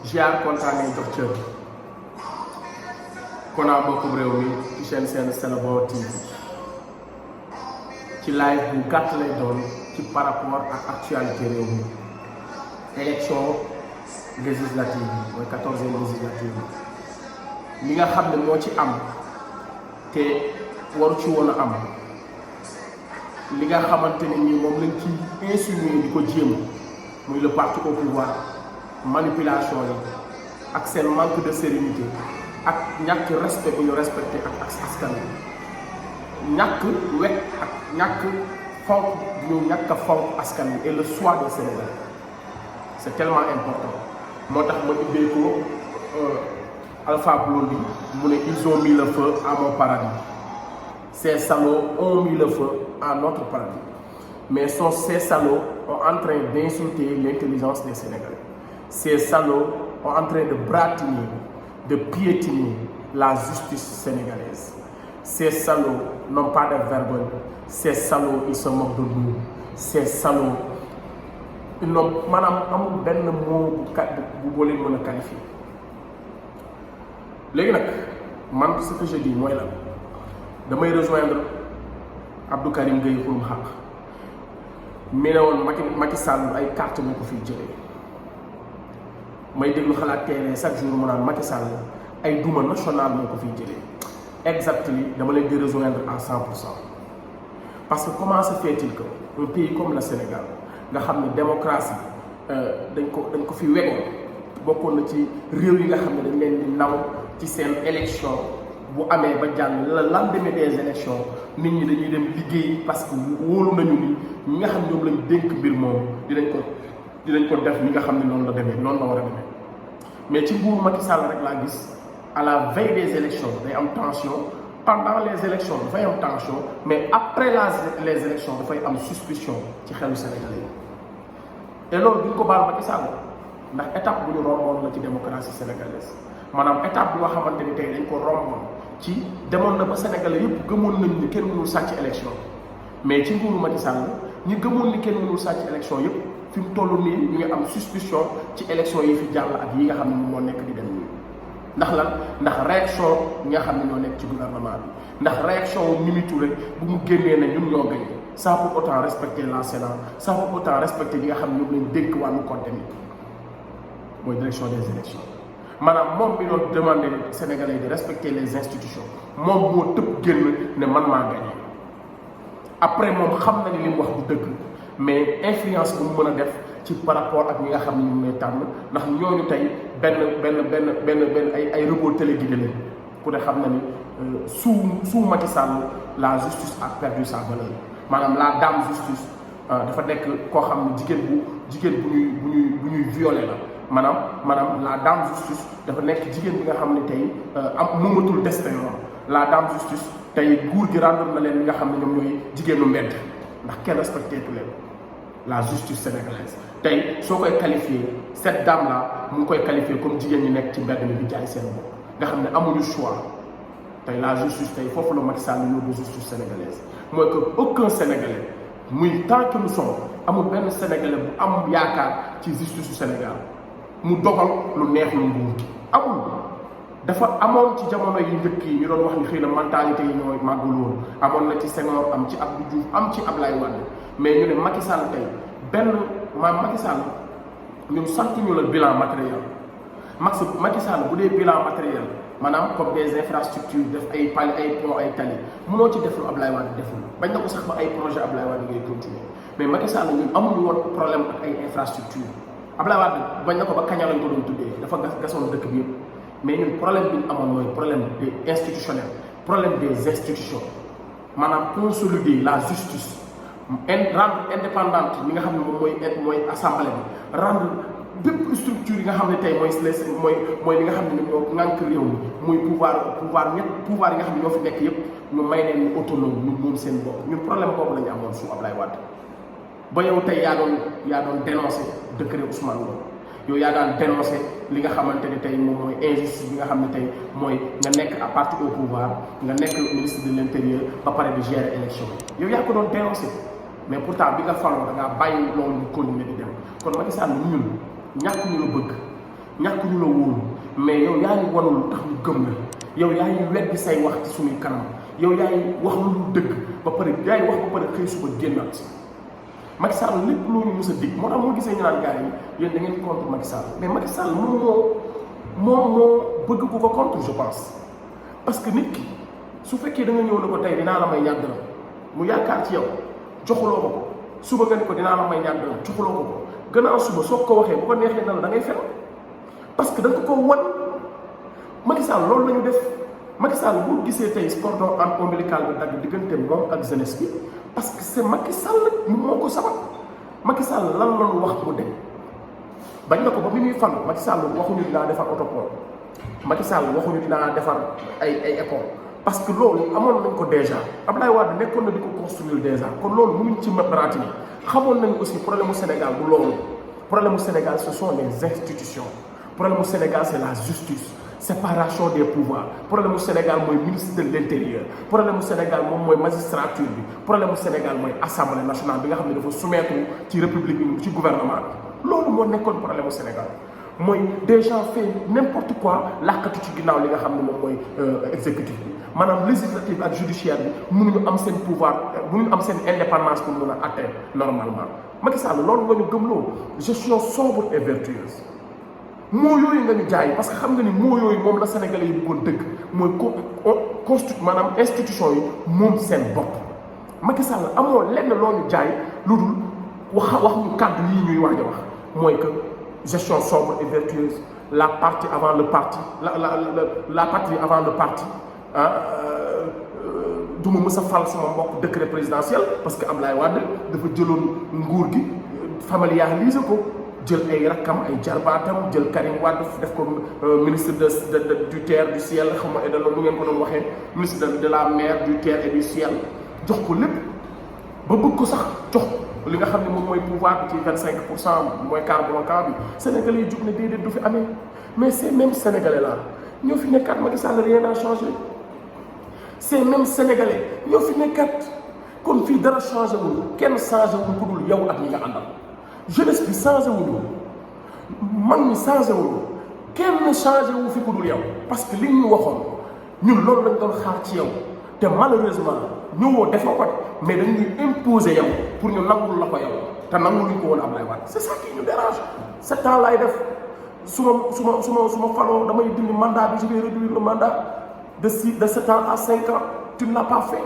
ziar kontaanee jox cër konaa bokkum réew mi ci seen Sénégal TV ci live bu gàtt lay doon ci par rapport ak actualité réew mi élection législative yi mooy 14e législative li nga xam ne moo ci am te waru ci woon a am li nga xamante ne nii moom lañ ci insinué di ko jéem muy le parti au pouvoir manipulation yi ak seen manque de sérénité ak ñàkk respect bu ñu respecté ak askan wi ñàkk wekk ak ñàkk fonk bu ñu ñàkk a fonk askan wi et le choix des Sénégalais c'est tellement important moo tax ma ubbee ko Alpha Blondy mu ne ils ont mis le feu à mon paradis ces salauds ont mis le feu à notre paradis mais ces salauds sont en train d'insulter l'intelligence des Sénégalais. Ces salauds sont en train de bratiner, de piétiner la justice sénégalaise. Ces salauds n'ont pas de vergogne. Ces salauds, ils se moquent de nous. Ces salauds, ils n'ont madame amul benn mot bu boo leen mën a qualifier. Léegi nag man ce que je dis mooy la damay rejoindre Abdou Karim Gueye xurum xaq mi ne woon Macky Sall ay carte moo ko fiy jëlee may déglu xalaat TV chaque jour mu naan Macky Sall ay duma national moo ko fiy jëlee exactement dama leen di rejoindre à 100%. Parce que comment se fait-il que un pays comme le Sénégal nga xam ne démocratie dañ ko fi wegoon bokkoon na ci réew yi nga xam ne dañ leen di naw ci seen élection bu amee ba jàll le lendemain des élections nit ñi dañuy dem liggéey parce que wóolu nañu ni ñi nga xam ne ñoom lañ dénk mbir moom dinañ ko def ni nga xam ne noonu la demee noonu la war a demee mais ci nguuru Macky Sall rek laa gis à la veille des élections day am tension pendant les élections dafay am tension mais après les élections dafay am suspicion ci xelu Sénégalais yi et loolu duñ ko baal Macky Sall ndax étape bu ñu romboon la ci démocratie sénégalaise maanaam étape bi nga xamante ni tey dañ ko romboon ci demoon na ba Sénégalais yëpp gëmoon nañ ni kenn mënul sàcc élection mais ci nguuru Macky Sall ñi gëmoon ni kenn mënul sàcc élection yëpp fi mu toll nii ñu ngi am suspicion ci élection yi fi jàll ak yi nga xam ne moo nekk di dem nii ndax lan ndax réaction ñi nga xam ne ñoo nekk ci gouvernement bi ndax réaction Mimi Touré bu mu génnee ne ñun ñoo gagné sans pour autant respecter la Sénat sans pour autant respecter ñi nga xam ne ñoom lañ dénk wàllu contenu mooy direction des élections maanaam moom bi doon demander Sénégalais de respecter les institutions moom moo tëb génn ne man maa gagné après moom xam na ni li mu wax bu dëgg mais influence bu mu mën a def ci par rapport ak ñi nga xam ne ñu ngi tànn ndax ñooñu tey benn ay robot téléguidé lañ ku ne xam na ni sous Macky Sall la justice a perdu sa valeur maanaam la dame justice dafa nekk koo xam ne jigéen bu ñuy violé la maanaam la dame justice dafa nekk jigéen bi nga xam ne tey am moomatul destin la dame justice tey nguur gi rendre na leen li nga xam ne ñoom ñooy jigéenu mbedd ndax kenn respecté tu leen la justice sénégalaise tey soo koy qualifié cette dame là mu ngi koy qualifié comme jigéen ñi nekk ci mbedd mi di jaay seen bopp nga xam ne amuñu choix tey la justice tey foofu la Macky Sall yóbbu justice sénégalaise mooy que aucun sénégalais muy tant que nous sommes amul benn sénégalais bu am yaakaar ci justice su Sénégal mu dogal lu neex lu nguur gi amul dafa amoon ci jamono yi njëkk yi ñu doon wax ni xëy na mentalité yi ñooy màggul woon amoon na ci Senghor am ci Abdou Diouf am ci Ablaye Wade mais ñu ne Macky Sall tey Macky Sall ñun sant ñu la bilan matériel Macky Sall bu dee bilan matériel maanaam comme des infrastructures def ay pont ay tali mënoo ci def lu Ablaye Wade deful bañ na ko sax ba ay projet Ablaye Wade ngay continuer mais Macky Sall ñun amuñu woon problème ak ay infrastructures Ablaye Wade bañ na ko ba kaña lañ ko doon tuddee dafa gasoon dëkk bi yëpp mais ñun problème bi ñu amoon mooy problème des institutionnel problème des institutions maanaam consolider la justice rendre indépendante li nga xam ne moom mooy assemblée bi rendre bépp structure yi nga xam ne tey mooy li nga xam ne ñoo ŋànk réew mi muy pouvoir yi nga xam ne ñoo fi nekk yëpp ñu may leen ñu autonome ñu moom seen bopp ñun problème boobu la ñu amoon su Ablaye Wade ba yow tey yaa doon dénoncé décret Ousmane Ngom yow yaa daan dénoncé li nga xamante ne tey moom mooy injustice bi nga xam ne tey mooy nga nekk à parti au pouvoir nga nekk ministre de l'intérieur ba pare di gérer élection yow yaa ko doon dénoncé mais pourtant bi nga faloo da ngaa bàyyi loolu ñu continuer di dem kon Macky Sall ñun ñàkk ñu la bëgg ñàkk ñu la wóolu mais yow yaa ngi wanul lu tax ñu gëm la yow yaa ngi weddi say wax ci suñuy kanam yow yaa ngi wax lu dul dëgg ba pare yaa ngi wax ba pare xëy suba génnaat Macky Sall lépp loo ñu mës a dig moo tax moo gisee ñu naan gars yi yéen da ngeen contre Macky Sall mais Macky Sall moom moo bëgg ku ko contre je pense parce que nit ki su fekkee da nga ñëw ne ko tey dinaa la may ñàkk dara mu yaakaar ci yow joxuloo ko ko suba nga ne ko dinaa la may ñàkk dara joxuloo ko ko gannaaw suba soo ko waxee bu ko neexee na la da ngay fen parce que da nga ko wan Macky Sall loolu la ñu def Macky Sall boo gisee tey cordon ombilical bi dagg diggante moom ak jeunesse bi parce que c'est Macky Sall moo ko sabab Macky Sall lan la ñu wax mu dem bañ na ko ba bi muy fan Macky Sall waxuñu dinaa defar autopont Macky Sall waxuñu dinaa defar ay école parce que loolu amoon nañ ko déjà Abdoulaye Wade nekkoon na di ko construire déjà kon loolu mënuñ ci raati ni xamoon nañ aussi problème mu Sénégal bu loolu problème mu Sénégal ce sont les institutions problème mu Sénégal c'est la justice séparation des pouvoirs problème mu Sénégal mooy ministre de l'intérieur problème mu Sénégal moom mooy magistrature bi problème mu Sénégal mooy assemblée nationale bi nga xam ne dafa soumettre ci république bi ci gouvernement bi loolu moo nekkoon problème mu Sénégal mooy des gens fait n'importe quoi làkkatu ci ginnaaw li nga xam ne moom mooy exécutif bi maanaam législative ak judiciaire bi mënuñu am seen pouvoir mënuñu am seen indépendance pour mën a atteindre normalement Macky Sall loolu nga ñu gëmloo gestion sobre et vertueuse moo yooyu nga ñu jaay parce que xam nga ni moo yooyu moom la Sénégalais yi bëggoon dëgg mooy maanaam institution yi moom seen bopp Macky Sall amoo lenn loo ñu jaay lu dul wax ñu kàddu yii ñuy waaj a wax mooy que gestion sobre et vertueuse la partie avant le parti la patrie avant le parti du ma mës a fal sama mbokk décret présidentiel parce que Abdoulaye Wade dafa jëloon nguur gi familiariser ko jël ay rakkam ay jarbaatam jël Karim Wade def ko ministre du terre du ciel xam nga et de lu ngeen ko doon waxee ministre de la mer du terre et du ciel jox ko lépp ba bëgg ko sax jox li nga xam ne moom mooy pouvoir bi ci 25% mooy carburant bi Sénégalais yi jug ne déedéet du fi amee mais ces mêmes Sénégalais là ñoo fi nekkaat Macky Sall rien n'a changé ces mêmes Sénégalais ñoo fi nekkaat kon fii dara changé wul kenn changé wul ku dul yow ak ñi nga àndal jeunesse bi changé wul mag ñi changé wul kenn changé wu fi ku dul yow parce que li ñu waxoon ñun loolu lañ doon xaar ci yow te malheureusement ñëwoo defoo ko mais dañuy imposer yow pour ñu nangul la ko yow te nangul ñu ko woon Abdoulaye Wade c'est ça qui nous dérange 7 ans laay def su ma faloo damay dindi mandat bi je vais réduire le mandat de 7 ans à 5 ans tu ne l'as pas fait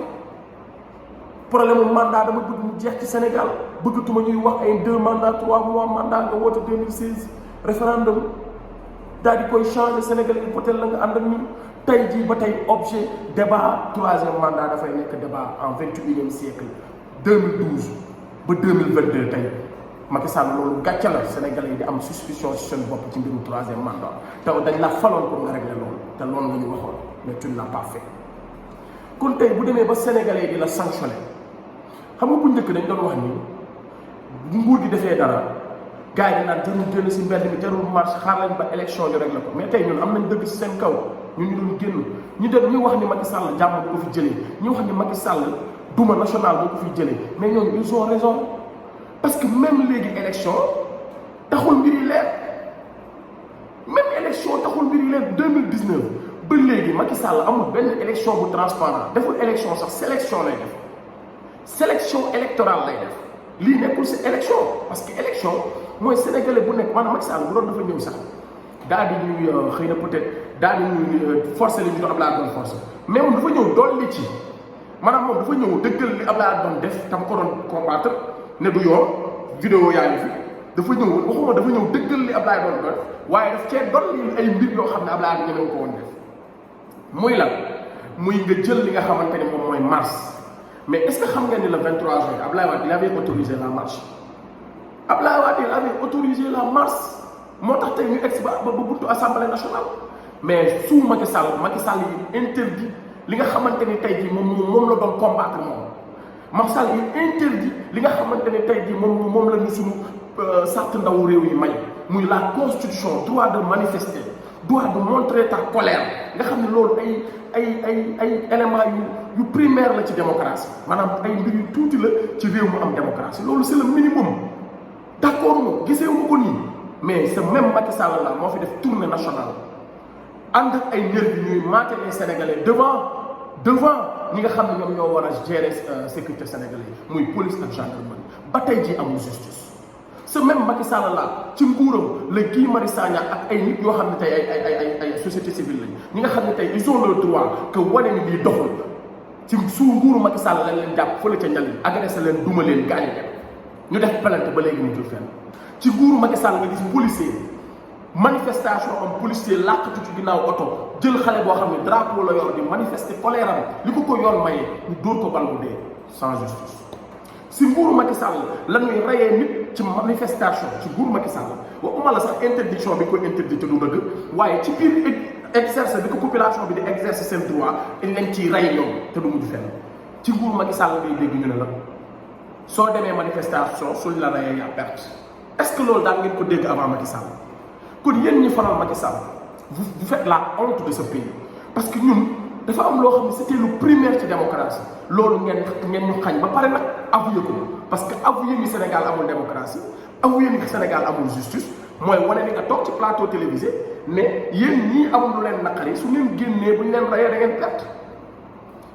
problème mu mandat dama bëgg mu jeex ci Sénégal bëggatuma ñuy wax ay 2 mandats 3 mois mandat nga woote 2016 référendum daal di koy changer Sénégal yi peut-être la nga ànd ak ñun tey jii ba tey objet débat 3e mandat dafay nekk débat en 21e siècle 2012 ba 2022 tey Macky Sall loolu gàcce la Sénégalais yi di am suspicion ci seen bopp ci mbirum 3e mandat te dañ la faloon pour nga régler loolu te loolu nga ñu waxoon mais tu ne l'as pas fait kon tey bu demee ba Sénégalais yi di la sanctionné xam nga bu njëkk dañ doon wax ni nguur gi defee dara gars yi naan jarul génn si mbedd mi jarul marche xaar leen ba élection ñu réglé ko mais tey ñun am nañ dëgg si seen kaw ñun ñu doon génn ñu dem ñu wax ni Macky Sall jàmm bu ko fi jëlee ñu wax ni Macky Sall duma national boo ko fi jëlee mais ñooñu ils ont raison parce que même léegi élection taxul mbir yi leer même élection taxul mbir yi leer 2019 ba léegi Macky Sall amul benn élection bu transparent deful élection sax sélection lay def sélection électorale lay def lii nekkul si élection parce que élection mooy sénégalais bu nekk maanaam Macky Sall bu doon dafa ñëw sax daal di ñuy xëy na peut-être daal di ñuy forcer li ñu doon Abdoulaye doon forcer mais moom dafa ñëw dolli ci maanaam moom dafa ñëw dëggal li Abdoulaye doon def tam ko doon combattre ne du yoon vidéo yaa ngi fi dafa ñëw waxuma dafa ñëw dëggal li Abdoulaye doon def waaye daf cee dolli ay mbir yoo xam ne Abdoulaye ñemewu ko woon def muy lan muy nga jël li nga xamante ne moom mooy mars mais est-ce que xam ngeen ni le 23 juin Abdoulaye Wade il avait autorisé la marche Abdoulaye Wade il avait autorisé la marche moo tax tey ñu egg ba buntu assemblée nationale mais sous Macky Sall yi interdit li nga xamante ni tey jii moom la doon combattre moom Macky Sall yi interdit li nga xamante ni tey jii moom la ñu suñu sart ndawu réew yi may muy la constitution droit de manifester droit de montrer ta colère nga xam ne loolu ay éléments yu primaire la ci démocratie maanaam ay mbir yu tuuti la ci réew mu am démocratie loolu c'est le minimum d'accord moom gisee wu ko nii mais ce même Macky Sall là moo fi def tournée nationale ànd ak ay nervis ñuy mater les Sénégalais devant ñi nga xam ne ñoom ñoo war a gérer sécurité sénégalais muy police ak gendarmerie ba tey jii amul justice. ce même Macky Sall la ci nguuram la Guy Marius Sagna ak ay nit yoo xam ne tey ay société civile lañ ñi nga xam ne tey ils ont le droit que wane ni lii doxul ci su nguuru Macky Sall lañ leen jàpp fële ca njëriñ agressé leen duma leen gaañu leen ñu def plainte ba léegi mu jur fenn ci nguuru Macky Sall nga gis policier manifestation am policier làqatu ci ginnaaw oto jël xale boo xam ne drapeau la yor di manifester colère am li ko yoon mayee ñu dóor ko bal bu dee sans justice. si nguuru Macky Sall la ñuy reyee nit ci manifestation ci nguuru Macky Sall waxuma la sax interdiction bi koy interdit te du dëgg waaye ci biir exercer bi ko population bi di exercer seen droit dañ leen ciy rey ñoom te du mujj fenn ci nguuru Macky Sall ngay dégg ñu ne la soo demee manifestation suñ la reyee yaa perte est-ce que loolu daal ngeen ko dégg avant Macky Sall kon yéen ñi faral Macky Sall vous faites la honte de ce pays parce que ñun dafa am loo xam ne c'était le primaire ci démocratie loolu ngeen ñu xañ ba pare nag avoué ko parce que avoué ni Sénégal amul démocratie avoué ni Sénégal amul justice mooy wane ni nga toog ci plateau télévisé mais yéen ñii amul lu leen naqari su ngeen génnee bu ñu leen rayee da ngeen perte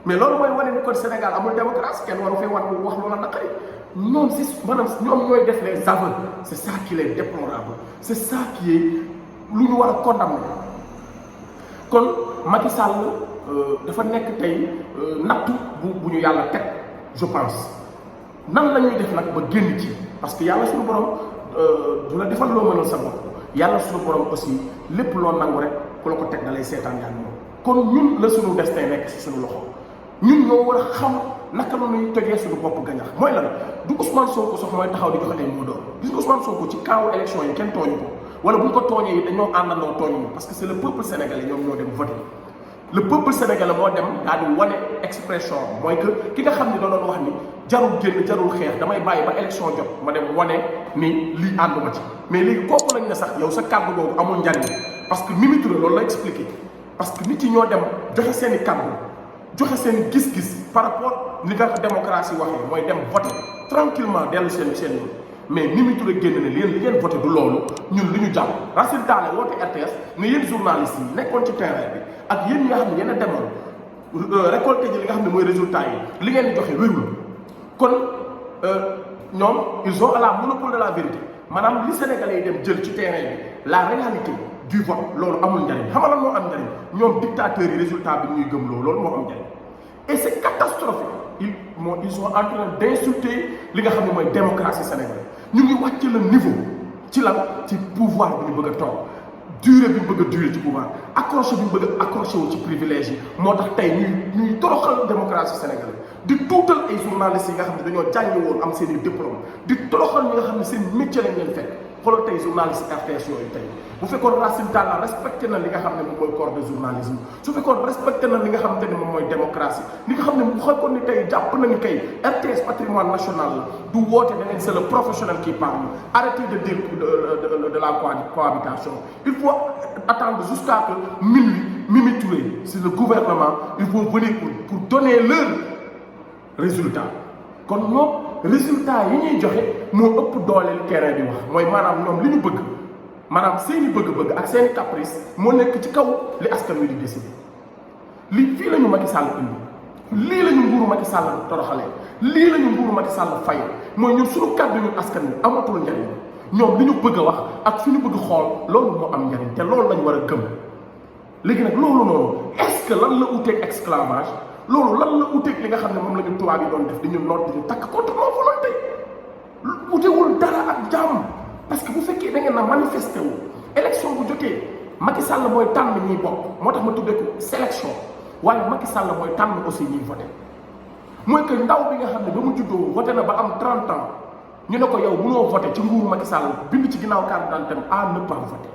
mais loolu mooy wane ni kon Sénégal amul démocratie kenn waru fee wax lu la naqari ñoom si maanaam ñoom ñooy def les aveux c'est ça qui est déplorable c'est ça qui est lu ñu war a condamner kon Macky Sall dafa nekk tey nattu bu ñu yàlla teg je pense nan la ñuy def nag ba génn ci parce que yàlla suñu borom du la defal loo mënal sa bopp yàlla suñu borom aussi lépp loo nangu rek ku la ko teg da lay seetaan yaa moom kon ñun la suñu destin nekk si suñu loxo ñun ñoo war a xam naka la ñuy tegee suñu bopp gañax mooy lan du Ousmane Sonko sax mooy taxaw di joxe ay mots d'ordre gis nga Ousmane Sonko ci kaawu élection yi kenn tooñu ko wala bu ñu ko tooñee yi dañoo àndandoo tooñu parce que c'est le peuple sénégalais ñoom ñoo dem voter le peuple sénégalais moo dem daal di wane expression mooy que ki nga xam ne da doon wax ni jarul génn jarul xeex damay bàyyi ba élection jot ma dem wane ni lii ànduma ci mais léegi kooku lañ ne sax yow sa kàddu boobu amul njariñ parce que Mimi Touré loolu la expliqué parce que nit yi ñoo dem joxe seen i kàddu joxe seen gis-gis par rapport ni nga démocratie waxee mooy dem voter tranquillement dellu seen yoon mais Mimi Touré génn ne li ngeen voté du loolu ñun li ñu jàpp Racine Talla woote RTS ne yéen journalistes yi nekkoon ci terrain bi ak yéen ñi nga xam ne yéen a demoon récolté ji li nga xam ne mooy résultat yi li ngeen joxe wérul kon ñoom ils ont à la monopole de la vérité maanaam li Sénégalais yi dem jël ci terrain bi la réalité du vote loolu amul njariñ xam nga lan moo am njariñ ñoom dictateurs yi résultat bi ñuy gëm loolu moo am njariñ et c'est catastrophique ils sont en train d'insulter li nga xam ne mooy démocratie sénégalaise ñu ngi wàcc le niveau ci lan ci pouvoir bi ñu bëgg a toog durée bi ñu bëgg a durée ci pouvoir accroché bi ñu bëgg a accroché wu ci privilège yi moo tax tey ñuy toroxal démocratie sénégalaise di tuutal ay journalistes yi nga xam ne dañoo jàngi woon am seen i diplôme di toroxal ñi nga xam ne seen métier lañ leen fekk xoolal tey journaliste RTS yooyu tey bu fekkoon Racine Talla respecté na li nga xam ne moom mooy corps de journalisme su fekkoon respecté na li nga xamante ne moom mooy démocratie li nga xam ne bu fekkoon ni tey jàpp na ni kay RTS patrimoine national la du woote da ngeen c'est le professionnel qui parle arrêtez de dire de la cohabitation il faut attendre jusqu'à que minuit Mimi Touré c'est le gouvernement il faut venir pour donner leur résultat kon ñoom résultat yi ñuy joxe moo ëpp dooleel terrain bi wax mooy maanaam ñoom li ñu bëgg maanaam seeni bëgg-bëgg ak seeni caprice moo nekk ci kaw li askan wi di décider lii fii la ñu Macky Sall indi lii la ñu nguuru Macky Sall toroxalee lii la ñu nguuru Macky Sall fay mooy ñun suñu kàddu ñun askan wi amatul njariñ ñoom li ñu bëgg a wax ak fi ñu bëgg xool loolu moo am njariñ te loolu lañ war a gëm léegi nag loolu noonu est-ce que lan la uteeg esclavage loolu lan la uteeg li nga xam ne moom la ñu tubaab yi doon def di ñu noot di ñu takk contre nos volontés utewul dara ak jàmm parce que bu fekkee da ngeen na manifesté wu élection bu jotee Macky Sall mooy tànn ñuy bokk moo tax ma tuddee ko sélection waaye Macky Sall mooy tànn aussi ñuy voté mooy que ndaw bi nga xam ne ba mu juddoo voté na ba am 30 ans ñu ne ko yow mënoo voté ci nguuru Macky Sall bind ci ginnaaw carte d'identité à ne pas voter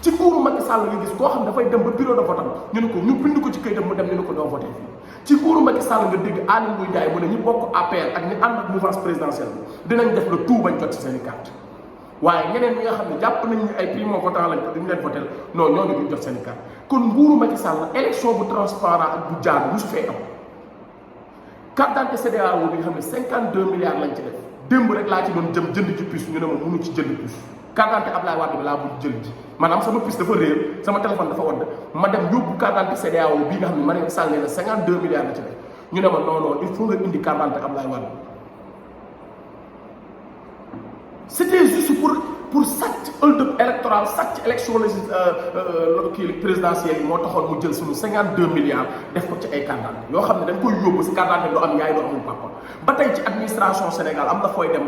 ci nguuru Macky Sall nga gis koo xam ne dafay dem ba bureau de vote ñu ne ko ñu bind ko ci këyitam mu dem ñu ne ko doo voté fii ci nguuru Macky Sall nga dégg Aly Ngouille Ndiaye mu ne ñi bokk APR ak ñi ànd ak mouvance présidentielle bi dinañ def le tout bañ jot ci seen i carte waaye ñeneen ñi nga xam ne jàpp nañ ni ay primo votant lañ te duñ leen voté non ñooñu duñ jot seen i carte kon nguuru Macky Sall élection bu transparent ak bu jaar musu fee am carte d'identité CEDEAO bi nga xam ne 52 milliards lañ ci def démb rek laa ci doon jënd ci puce ñu ne ma mënu ci jënd puce carte d'identité Ablaye Wade bi laa bu jël ji maanaam sama piste dafa réer sama téléphone dafa wadd ma dem yóbbu carte d'identité CEDEAO bii nga xam ne Marième Sall nee na 52 milliards la ci def ñu ne ma non non il faut nga indi carte d'identité Ablaye Wade c'était juste pour sàcc hold-up électoral sàcc élection présidentielle yi moo taxoon mu jël suñu 52 milliards def ko ci ay carte d'identité yoo xam ne dañ koy yóbbu si carte d'identité du am yaay du amul papa ba tey ci administration Sénégal am na fooy dem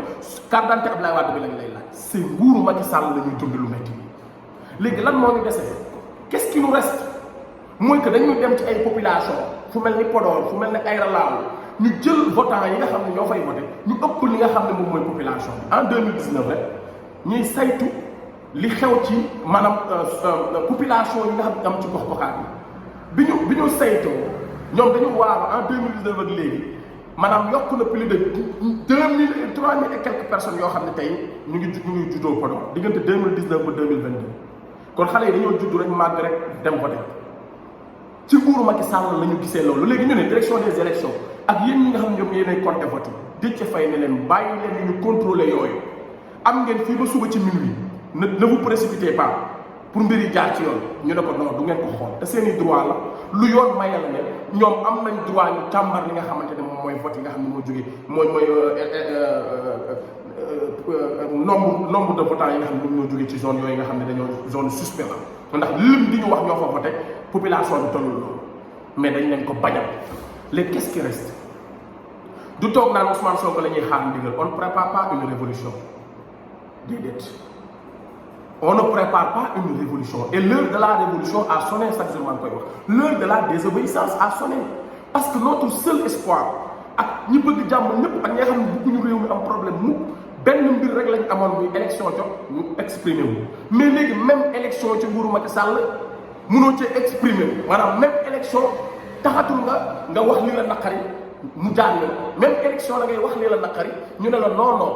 carte d'identité Ablaye Wade bi lañ lay laaj c'est nguuru Macky Sall la ñuy dund lu métti léegi lan moo ñu dese qu'est-ce qui nous reste mooy que dañuy dem ci ay population fu mel ni Podor fu mel ni Aïra Lao ñu jël votants yi nga xam ne ñoo fay voté ñu ëpp li nga xam ne moom mooy population bi en 2019 rek ñuy saytu li xew ci maanaam population yi nga xam ne am ci gox-goxaat yi bi ñu saytoo ñoom dañu waaru en 2019 ak léegi maanaam yokk na plus de 2000 3000 et quelques personnes yoo xam ne tey ñu ngi juddoo Podor diggante 2019 ba 2022 kon xale yi dañoo judd rek màgg rek dem voté ci nguuru Macky Sall la ñu gisee loolu léegi ñu ne direction des élections ak yéen ñi nga xam ne ñoom yéenay compté vote Déthié Faye ne leen bàyyi leen ñu contrôler yooyu am ngeen fii ba suba ci minuit ne vous précipitez pas pour mbir yi jaar ci yoon ñu ne ko non du ngeen ko xool te seen i droit la lu yoon maye la ne ñoom am nañ droit ñu càmbar li nga xamante ne moom mooy vote yi nga xam ne moo jógee mooy nombre de votants yi nga xam ne ñoom ñoo jógee ci zone yooyu nga xam ne dañoo zone suspect la ndax lim di ñu wax ñoo fa voté population bi tollul loolu mais dañ leen ko bañal léegi qu'est-ce qui reste du toog naan Ousmane Sonko la ñuy xaar ndigal on ne prépare pas une révolution déedéet on ne prépare pas une révolution et l'heure de la révolution a sonné chaque jour maa ngi koy wax l'heure de la désobéissance a sonné parce que notre seul espoir ak ñi bëgg jàmm ñëpp ak ñi nga xam ne bëgguñu réew mi am problème mu benn mbir rek lañ amoon muy élection jot ñu exprimer wu mais léegi même élection ci nguuru Macky Sall mënoo cee exprimer wu maanaam même élection taxatul nga wax li la naqari mu jaar yoon même élection la ngay wax li la naqari ñu ne la non non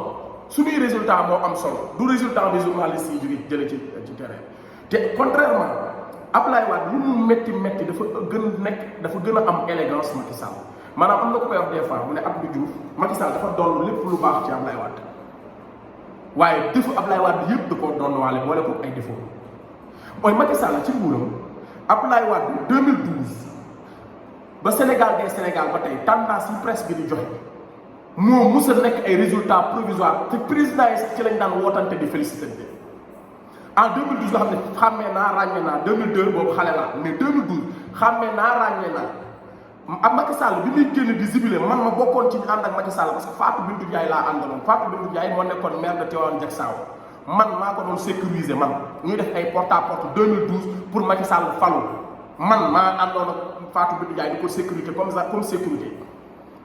suñuy résultat moo am solo du résultat des journalistes yi jóge jële ci terrain te contrairement Ablaye Wade lu mu métti dafa gën a am élégance Macky Sall maanaam am na ko koy wax des fois mu ne Abdou Diouf Macky Sall dafa doon lépp lu baax ci Ablaye Wade waaye defu Ablaye Wade yëpp da koo doon waale boole ko ay défaut mooy Macky Sall ci nguuram Ablaye Wade 2012 ba Sénégal day Sénégal ba tey tendance yi presse bi di joxe moo mus a nekk ay résultats provisoires te président yi sax ci lañ daan wootante di félicité en 2012 nga xam ne xàmmee naa ràññee naa 2002 boobu xale laa mais 2012 xàmmee naa ràññee naa am Macky Sall bi muy génn di zibilé man ma bokkoon ci ñu ànd ak Macky Sall parce que Fatou Bintou Ndiaye laa àndaloon Fatou Bintou Ndiaye moo nekkoon maire de Tivaouane Diacksao man maa ko doon sécuriser man ñuy def ay porte à porte 2012 pour Macky Sall falu man maa àndoon ak Fatou Bintou Ndiaye di ko sécurité comme ça comme sécurité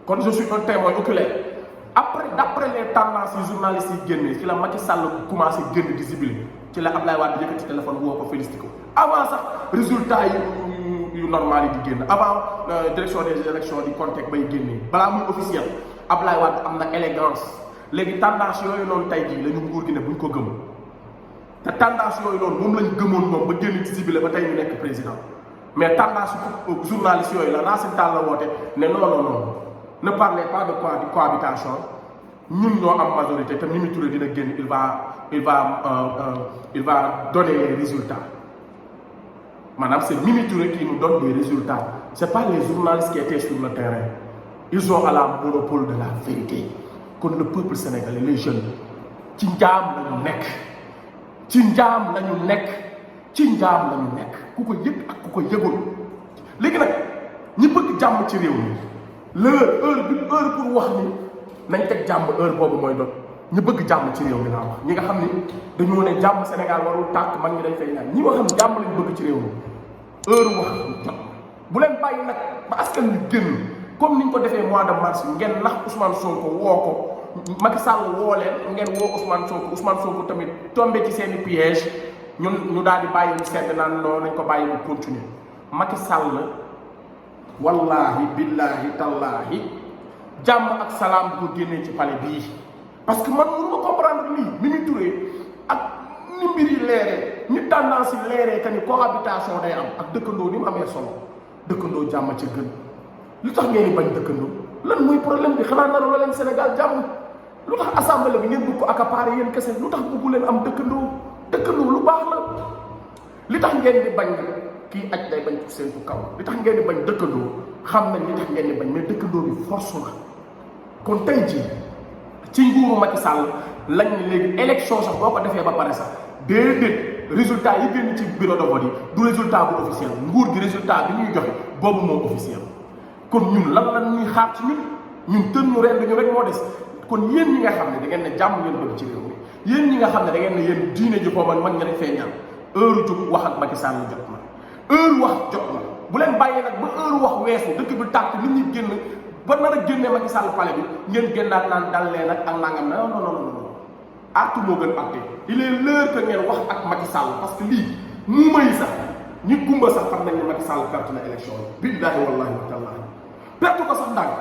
kon je suis un témoin oculaire d'après les tendances yi journalistes yi génnee ci la Macky Sall commencé génn di zibilé ci la Ablaye Wade yëkkati téléphone woo ko félicité ko avant sax résultat yu normal yi di génn avant direction des élections di contact bay génnee balaa muy officiel Ablaye Wade am na élégance léegi tendance yooyu noonu tey jii la ñu nguur gi ne buñ ko gëm te tendance yooyu noonu moom lañ gëmoon moom ba génn ci zibilé ba tey ñu nekk président mais tendance journaliste yooyu la Racine Talla la woote ne non ne parlez pas de cohabitation ñun ñoo am majorité te Mimi Touré dina génn il va donner les résultats maanaam c'est Mimi Touré qui nous donne des résultats c'est pas les journalistes qui étaient sur le terrain ils ont à la monopole de la vérité kon le peuple sénégalais les jeunes ci njaam lañu nekk ci njaam lañu nekk ku ko yëg ak ku ko yëgul léegi nag ñi bëgg jàmm ci réew mi heure pour wax ni nañ teg jàmm heure boobu mooy doon ñu bëgg jàmm ci réew mi laa wax ñi nga xam ni dañoo ne jàmm Sénégal warul tàkk man ñi dañ fay ñaan ñi nga xam ne jàmm lañ bëgg ci réew mi heure wax jot bu leen bàyyi nag ba askan wi génn comme niñ ko defee mois de mars ngeen nax Ousmane Sonko woo ko Macky Sall woo leen ngeen woo Ousmane Sonko tamit tombé ci seeni piège ñu daal di bàyyi sedd naan noonu nañ ko bàyyi mu continuer Macky Sall wallahi billahi tallahi jàmm ak salaam bu ko génnee ci palais bii parce que man mënu ma comprendre lii Mimi Touré ak ni mbir yi leeree ni tendance yi leeree que ni cohabitation day am ak dëkkandoo ni mu amee solo dëkkandoo jàmm ca gën lu tax ngeen di bañ dëkkandoo lan mooy problème bi xanaa naru la leen Sénégal jàmm lu tax assemblée bi ngeen bëgg ko accaparer yéen kese lu tax bëggu leen am dëkkandoo lu baax la li tax ngeen di bañ kii aj day bañ seen ku kaw li tax ngeen di bañ dëkkandoo xam nañ li tax ngeen di bañ mais dëkkandoo bi force la kon tey jii ci nguuru Macky Sall lañ ne léegi élection sax boo ko defee ba pare sax déedéet résultat yi génn ci bureau de vote yi du résultat bu officiel nguur gi résultat bi ñuy joxe boobu moo officiel kon ñun lan la ñuy xaar ci ñun tën ñu rend ñu rek moo des kon yéen ñi nga xam ne da ngeen ne jàmm ngeen bëgg ci réew mi yéen ñi nga xam ne da ngeen ne yéen diine ji foofu man nga rek fee ñaan heure jóg wax ak Macky Sall jot na heure wax jot na bu leen bàyyee nag ba heure wax weesu dëkk bi tàkk nit ñi génn ba nar a génnee Macky Sall palais bi ngeen génnaat naan dal leen ak nangam non non non non artu moo gën àtte il est l'heure que ngeen wax ak Macky Sall parce que lii mu may sax ñi gumba sax xam nañ ne Macky Sall perte na élection bi billaahi wallaahi wa tallaahi perte ko sax ndànk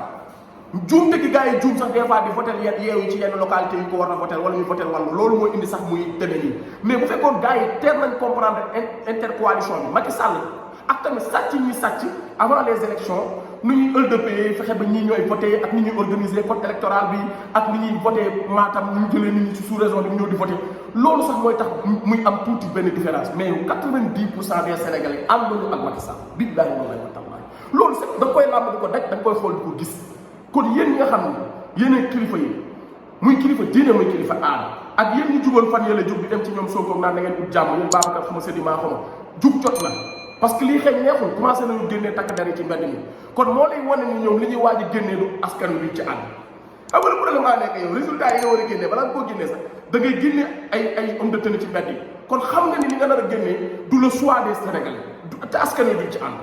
juumte gi gars yi juum sax des fois di votel yeewu yi ci yenn localité yi ko war a votel wala ñu votel wàllu loolu mooy indi sax muy demee nii mais bu fekkoon gars yi teel nañ comprendre intercoalition bi Macky Sall ak tamit sàcc ñuy sàcc avant les élections nu ñuy ëldëpee fexe ba ñii ñooy voté ak ni ñuy organiser code électoral bi ak ni ñuy voté Matam ni ñu jëlee nit ñi ci sous région bi ñëw di voté loolu sax mooy tax muy am tuuti benn différence mais 90% des Sénégalais ànduñu ak Macky Sall billaahi wallaahi wa taala loolu sax da nga koy làmb di ko daj da nga koy xool di ko gis kon yéen ñi nga xam ne yéen kilifa yi muy kilifa diine muy kilifa aada ak yéen ñi jugoon fan yële jug di dem ci ñoom Sonko naan da ngeen ut jàmm yéen Babacar xuma séddi maa xama jug jot na parce que lii xëy neexul commencé nañu génnee takk der yi ci mbedd mi kon moo lay wane ni ñoom li ñuy waaj a génnee lu askan wi ci àdd xam nga le problème a nekk yow résultat yi nga war a génnee balaa nga koo génnee sax da ngay génne ay homme de tenue ci mbedd yi kon xam nga ni li nga nar a génnee du le choix des Sénégalais te askan wi duñ ci ànd